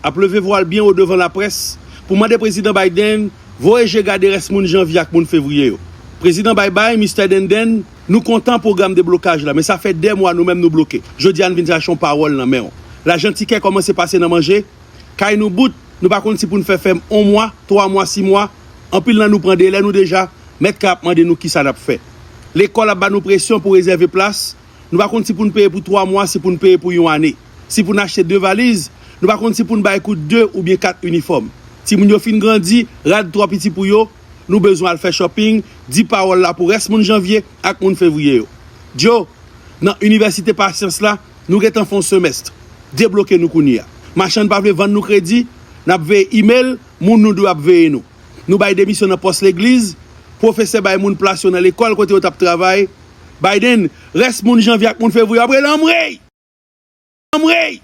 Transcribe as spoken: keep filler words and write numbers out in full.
ap leve vwa l byen wo devan laprès pou mande Prezidan Biden voye je gade rès moun janvye ak moun fevriye yo. Prezidan Bay Bay, Mistè Denden, nou kontan pwogram deblokaj la, men sa fè dè mwa nou menm nou bloke. Jodi a n vin chache yon pawòl nan men w. Lajan tikè kòmanse pase nan manje, kay nou bout, nou pa konn si pou n fè fèm yon mwa, twa mwa, sis mwa. Anpil nan nou pran delè nou deja, mèt kay ap mande nou kisa n ap fè. Lekòl ap ba nou presyon pou rezève plas, nou pa konn si pou n peye pou twa mwa, si pou n peye pou yon ane. Si pou n achte de valiz, nou pa konn si pou n bay kout de oubyen kat inifòm. Timoun yo fin grandi, rad twò piti pou yo, nou bezwen al fè shopping, di pawòl la pou rès moun janvye ak moun fevriye yo. Djo, nan Inivèsite Pasyans la, nou gentan fè yon semèst. Debloke nou kounye a. Machann pa vle vann nou kredi, n ap veye imèl, moun nou dwe ap veye nou. Nou bay demisyon nan pòs legliz, pwofesè bay moun plas yo nan lekòl kote yo t ap travay. Biden, rès moun janvye ak moun fevriye ap rele anmwey! Anmwey!